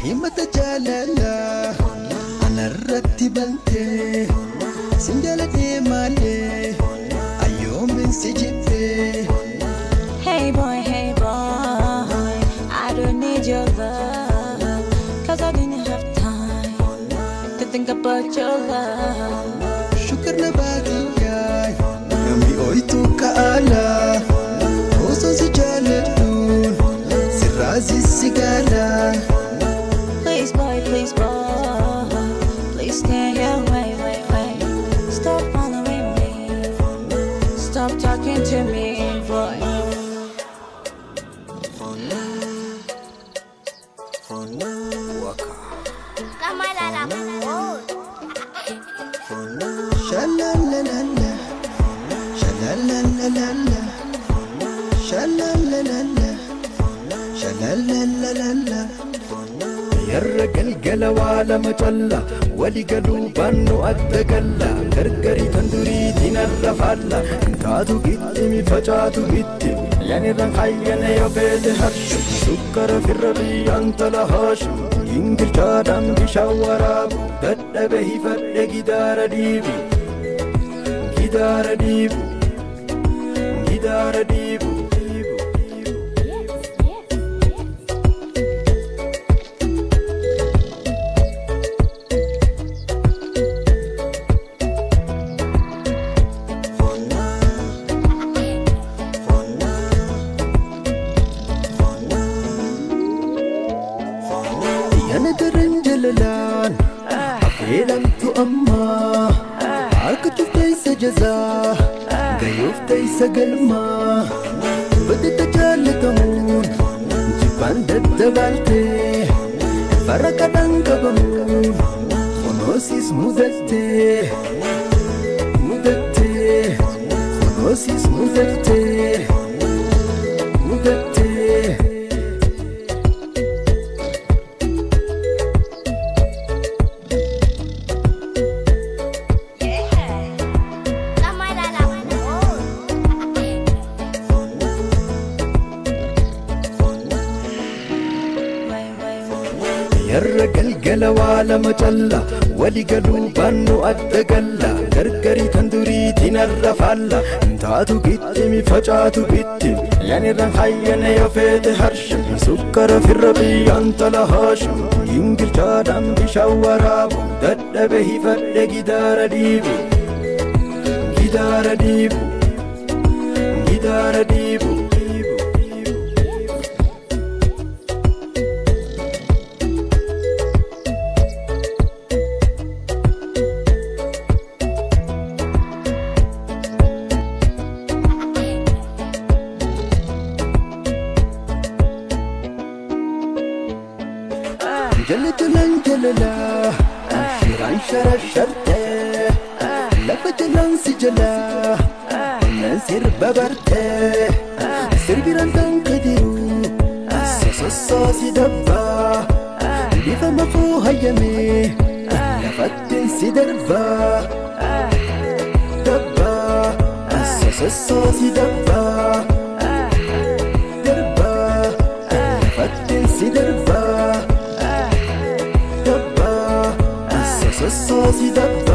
Himata jaalala anarratti bantee sin jaaladhee malee ayyoomin si jibbee. Hey boy, I don't need your love, 'cause I didn't have time to think about your love. Shukar na baadiyyaa namni ooyituu ka'aala osoo si jaaladhuun sirraa si gaala. Please boy, please stay away, wait, wait. Stop following me, stop talking to me, boy. Sha-la-la-la-la, sha-la-la-la-la-la, sha-la-la-la-la, sha-la-la-la-la-la. Yarra galgala waa lama calla wali galuu baannu adda galla gargari tan duriitiin arra faalla taatu gittimi facaatu gittimi yanirran hayyana yoo feete harshu sukkara firra biyyaan tala haashu gingilchaadhaan bishaan waraabu dadhabe hifadhe gidaara dhiibu gidaara dhiibu gidaara dhiibu. Yana daran jalalaan affeelamtu ammaa harka cufteessa jazaa gayuuf teessa galmaa badda jaalatamuun jibbaan daddabaaltee farra kadhaan qabamuun kunuunsis mudattee mudattee kunuunsis mudattee mudattee. Yarra galgala waa lama calla wali galuu baannu adda galla gargari tan duriitiin arra faalla taatu gittimi facaatu gittimi yanirran hayyana yoo feete harshu sukkara firra biyyaan tala haashu gingilchaadhaan bishaan waraabu dadhabe hifadhe gidaara dhiibu gidaara dhiibu gidaara dhiibu. Jala jalaan jalala shiraan shara shartee lafa jalaan si jalaa nan sirba bartee sirbiraan kan kadiru sosossoo si dabbaa bifa mafuu hayyamee lafattiin si darbaa dabbaa sosossoo si dabbaa darbaa lafattiin si darbaa. Sosi dabba.